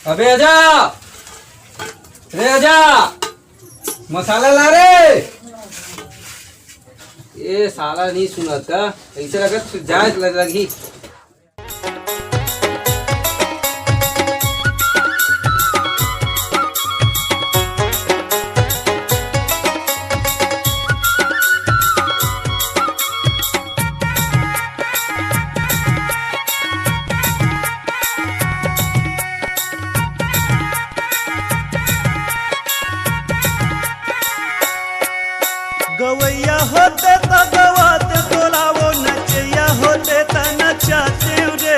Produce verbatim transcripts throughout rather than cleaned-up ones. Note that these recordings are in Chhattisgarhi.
अबे आजा, रे आजा, मसाला ला रे। ये साला नहीं सुनत का? ऐसे लगत तू जाए लग- लगही। गवैया होते त गवाते तोला वो नचैया होते त नचाते रे।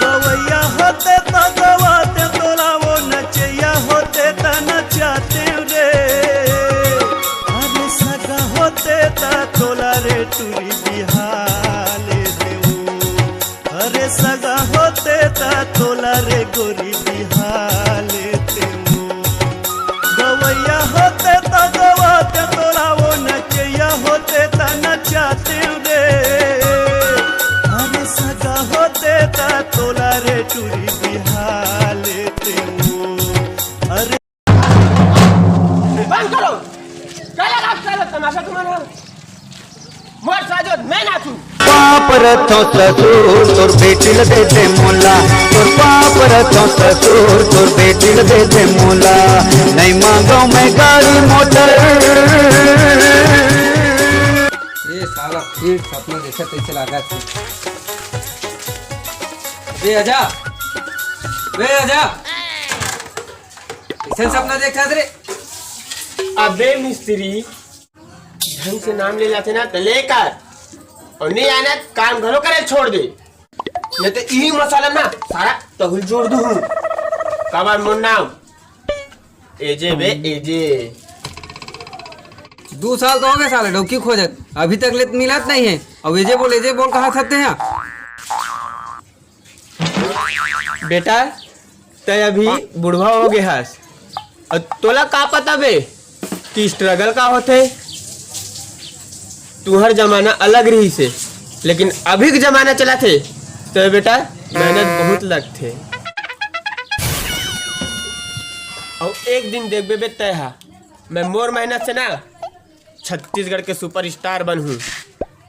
गवैया होते त गवाते तोला वो नचैया होते त नचाते रे। अरे सगा होते त तोला रे टूरी बिहाले देऊ। अरे सगा होते ता तोला रे गोरी बिहाले तेऊ। गवैया होते ता गवाते तोला वो नचैया होते ता नचाते रे। अरे सगा होते ता तोला रे टूरी बिहाले तेऊ। अरे बंद करो। काला रास्ता लो तमाशा तुम्हारा। मोर साजो मैं नाचू। पाप रथो ससुर तोर बेटी ल दे दे मोला। तोर पाप रथो ससुर तोर बेटी ल दे दे मोला। नहीं मांगो मैं गाड़ी मोटर। ये साला फिर सपना देखा तैसे लागा था। बे आजा, बे आजा। कैसन सपना देखा रे? अबे मिस्त्री, ढंग से नाम ले जाते ना त लेकर, और नहीं आना त काम घलो करे छोड़ दे, नहीं तो यही मसाला ना सारा तहुल जोड़ दूँ। काबर मोर नाम एजे बे, एजे। दो साल तो हो गए साला डौकी खोजत, अभी तक ले मिलत नहीं है। अब एजे बोल, एजे बोल कहा सकते हैं? बेटा, तै अभी बुढ़वा हो गए हस, और तोला का पता बे कि स्ट्रगल का होथे? तुहर जमाना अलग रही से, लेकिन अभी के जमाना चला थे, तो बेटा मेहनत बहुत लगथे। और एक दिन देखबे बे तै हा, मैं मोर मेहनत से ना छत्तीसगढ़ के सुपरस्टार बनहूँ,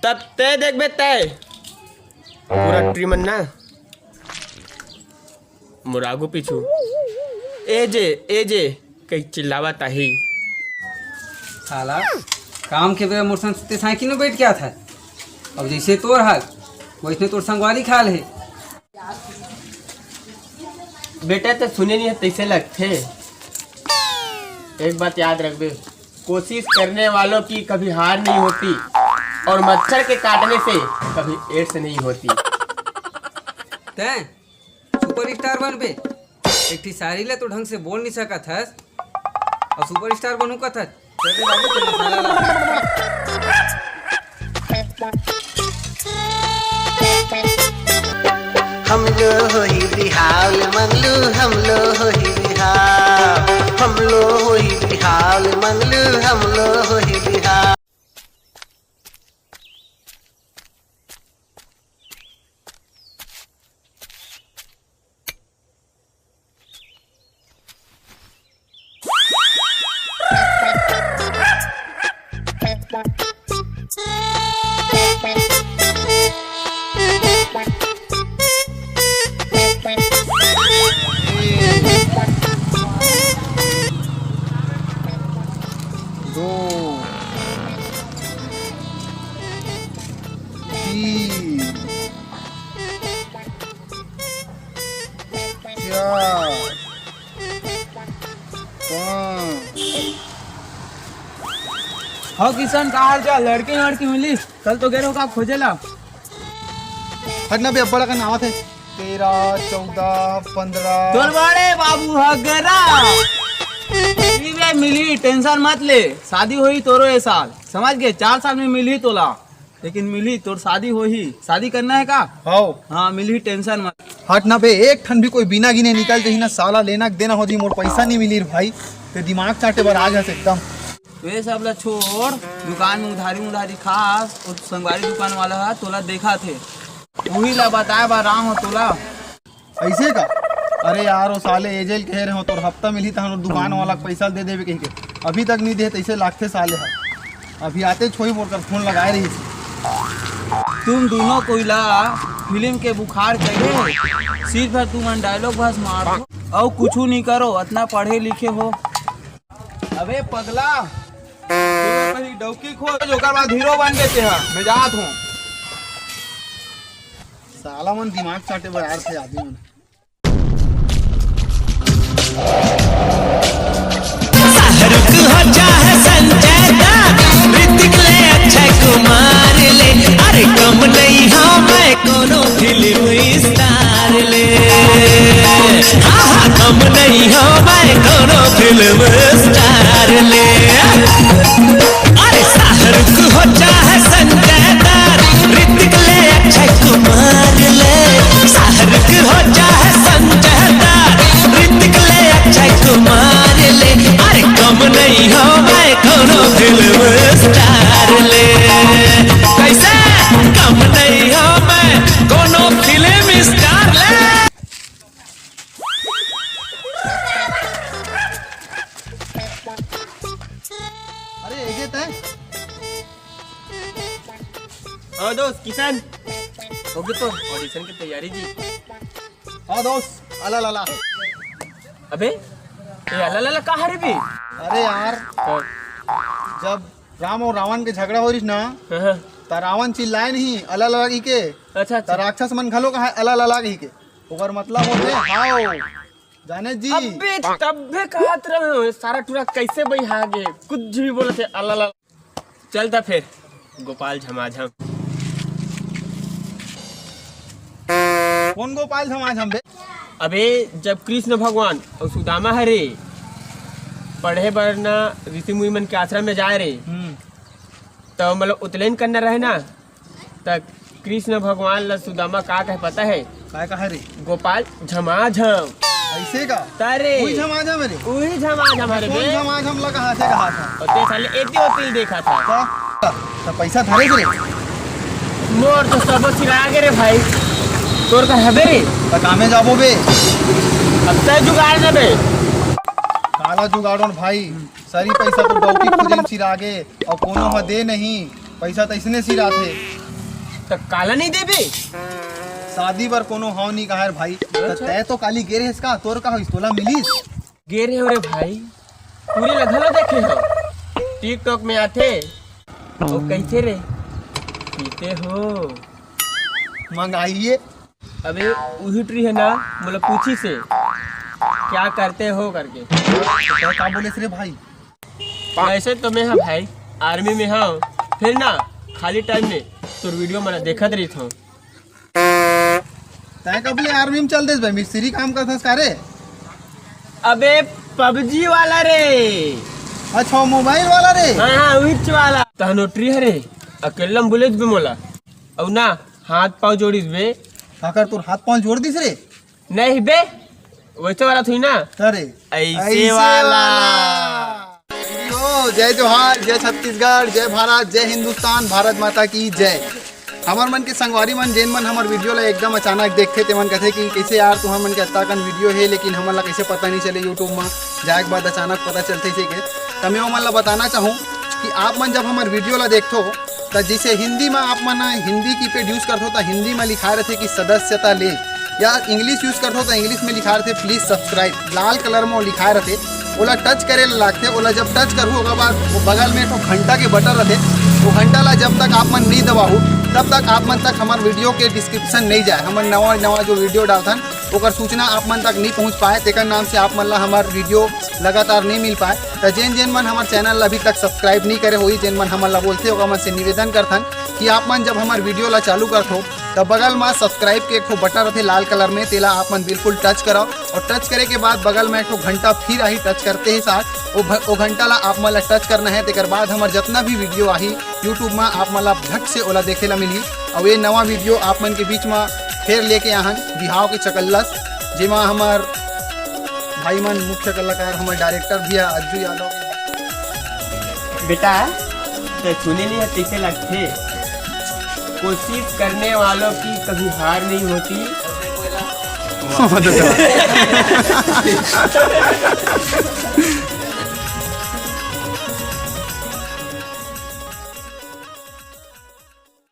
तब तै देखबे तै पूरा टीम मन ना मोर आगू पीछू एजे एजे कही चिल्लावत आही। साला काम के बेरा मोर संग ते साइकिल में बैठ के आत है। अब जैसे तोर हाल वैसने तोर संगवारी के हाल है। बेटा तो सुने नहीं है तैसे लगथे। एक बात याद रखबे, कोशिश करने वालों की कभी हार नहीं होती और मच्छर के काटने से कभी एड्स नहीं होती। तैं सुपरस्टार बनबे, एक ठी सारी ले तो ढंग से बोल नहीं सकत हस, और सुपरस्टार बनू कथस। चल रे बाबू, चल मसाला ला। हम लो होही बिहाव ले मंगलू, हम लो होही बिहाव, हम लो होही बिहाव ले मंगलू, हम लो होही बिहाव। दो, तीन, चार, पाँच। हव किशन, का हाल चाल? लड़की वड़की मिलिस? कल तो गे रहो का खोजे ला? हट ना बे, अब्बड़ अकन आवत हे। तेरह, चौदह, पन्द्रह। तोर बड़े बाबू ह गरा। मिलही बे, मिलही, टेंशन मत ले। शादी होही तोरो ए साल, समझ गे? चार साल में मिलही तोला। लेकिन मिलही, तोर शादी होही। शादी करना है का? हव। हाँ, मिलही, टेंशन मत। हट ना बे, एक ठन भी कोई बिना गिने निकल जही ना, साला लेना के देना हो जी, मोर पैसा नहीं मिली रे भाई। ते दिमाग चाटे बर आ गया एकदम। तो ये सब ला छोड़, दुकान में उधारी उधारी खास, वो संगवारी दुकान वाला हा तोला देखा थे, वही ला बताए बर आए हो तोला। ऐसे का? अरे यार, वो साले एजेल कहे रहे हो, तोर हफ्ता मिलही तहन वो दुकान वाला के पैसा दे देबे कहिके, अभी तक नहीं दे, तैसे लागथे साले ह। अभी आते छोई बोल कर फोन लगाए रही। तुम दोनों कोई ला फिल्म के बुखार चढ़े, सिर्फ तुमन डायलॉग बस मार दो, अउ कुछू नहीं करो, इतना पढ़े लिखे हो। अबे पगला, तू पहली डौकी खोज, ओकर बाद हीरो बन के तेहा। मैं जात हूँ। साला मन दिमाग चाटे बर यार थे आदमी मन। शाहरुख हो चाहे संजय दत्त, ऋतिक ले अक्षय कुमार ले, अरे कम नहीं हो मैं कोनो फिल्म स्टार ले। हाँ, हाँ, कम नहीं हो मैं कोनो फिल्म स्टार ले। अरे शाहरुख हो चाहे संजय दत्त, ऋतिक ले अक्षय कुमार ले। शाहरुख हो चाहे संजय दत्त, ऋतिक ले अक्षय कुमार ले। अरे कम नहीं हो मैं कोनो फिल्म स्टार ले। कैसे कम नहीं हो मैं कोनो फिल्म स्टार ले। अरे, एजे तय? हाँ दोस्त किशन, हो गई तो ऑडिशन की तैयारी जी। हाँ दोस्त, अला लाला। अबे, ये अला लाला का हरे बे? अरे यार, हाँ। जब राम और रावण के झगड़ा हो रही ना, हाँ, हाँ। त रावण चिल्लाए नहीं, अला लाला कही के। अच्छा, त अच्छा। राक्षस मन घलो कहा अला लाला कही के। ओकर मतलब होथे हाव। जाने जी। अबे तब्बे कहत रहे हो, सारा टूरा कैसे बइहा गे? कुछ भी बोलत हे, अला लाला। चल त फेर, गोपाल झमाझम। कौन गोपाल झमाझम बे? अबे, जब कृष्ण भगवान अउ सुदामा हरे पढ़े बर ना ऋषि मुनि मन के आश्रम में जाए रे, हम्म। त मतलब उतलेन करना रहे ना, त कृष्ण भगवान ला सुदामा का कहे पता है? काय कहे रे? गोपाल झमाझम। ऐसे का? तारे। उही झमाझम है रे। उही झमाझम हरे कौन बे। झमाझम ला कहा थे, कहा था? और ते साले एती ओती देखा था। का? त पैसा धरे रे? मोर तो सबो सिरा गे रे भाई। तोर का हबे रे? त कामे जाबो बे। अब तय जुगाड़ दे बे। काला जुगाड़ोन भाई, सरी पैसा तो डौकी खुदेन सिरा गे, अउ कोनो ह दे नहीं, पैसा त अइसने सिराथे। त काला नहीं देबे? शादी बर कोनो हव नहीं कहा रे भाई। त अच्छा। तय तो काली गे रहेस का, तोर का होइस, तोला मिलिस? गे रहे हो रे भाई, पूरे लगल हो देखे हो। TikTok में आथे, वो कैसे रे? पीते हो? मंगाइए। अबे उही टुरी है ना, मोला पूछी से, क्या करते हो करके। तो का बोले रे भाई? वैसे तो मैं हा भाई, आर्मी में हूँ, फिर ना खाली टाइम में तोर वीडियो मन देखत रहिथों। तैं कब ले आर्मी में चल देस भाई, मिस्त्री काम करथस का रे? अबे पबजी वाला रे। अच्छा, मोबाइल वाला रे? हाँ, हाँ, उहिच वाला। तहनो टुरी हरे, अकेला में बोले बे मोला। अउ ना, हाथ पाँव जोड़िस बे। काकर तोर हाथ पाँव जोड़ दिस रे? नहीं बे, वैसे वाला थोड़ी ना। अरे, ऐसे ऐसे वाला। वाला। यो, जय जोहार, जय छत्तीसगढ़, जय भारत, जय हिंदुस्तान, भारत माता की जय। हमर मन के संगवारी मन, जेन मन हमर वीडियो ला एकदम अचानक देखथे, तेमन कथे कि कैसे यार, तुहर मन के अत्ता कन वीडियो हे, लेकिन हमन ला कैसे पता नहीं चले YouTube में जाए के बाद अचानक पता चलथे से के। त मैं ओमन ला बताना चाहूँ कि आप मन जब हमर वीडियो ला देखथो, त जैसे हिंदी में आप मन हिंदी कीपैड यूज़ करथो, त हिंदी में लिखाए रथे कि सदस्यता ले, या इंग्लिश यूज़ करथो, त इंग्लिश में लिखाए रथे please subscribe, लाल कलर में वो लिखाए रथे। ओला टच करे ला लागथे। ओला जब टच करहू, ओकर बाद वो बगल में एक ठो घंटा के बटन रथे, वो घंटा ला जब तक आप मन नहीं दबाहू, तब तक आप मन तक हमर वीडियो के डिस्क्रिप्शन नहीं जाए। हमर नवा नवा जो वीडियो डालथन, ओकर सूचना आप मन तक नहीं पहुँच पाए, तेकर नाम से आप मन ला हमर वीडियो लगातार नहीं मिल पाए। त जेन जेन मन हमर चैनल ला अभी तक सब्सक्राइब नहीं करे होही, जेन मन हमन ला बोलथे, ओकर मन से निवेदन करथन कि आप मन जब हमर वीडियो ला चालू करथो, त बगल मा सब्सक्राइब के एक ठो बटन रथे लाल कलर में, तेला आप मन बिल्कुल टच करव। और टच करे के बाद बगल में एक ठो घंटा फिर आही, टच करते ही साथ वो भ-, वो घंटा ला आप मन ला टच करना है। तेकर बाद हमर जतना भी वीडियो आही YouTube मा, आप मन ला झट से ओला देखे ला मिलही। और ये नवा वीडियो आप मन के बीच मा फेर लेके आहन बिहाव के चकल्लस, जेमा हमर भाई मन मुख्य कलाकार, हमर डायरेक्टर भैया अज्जू यादव। बेटा, ते सुने नहीं है, कैसे लगथे? कोशिश करने वालों की कभी हार नहीं होती। What the hell?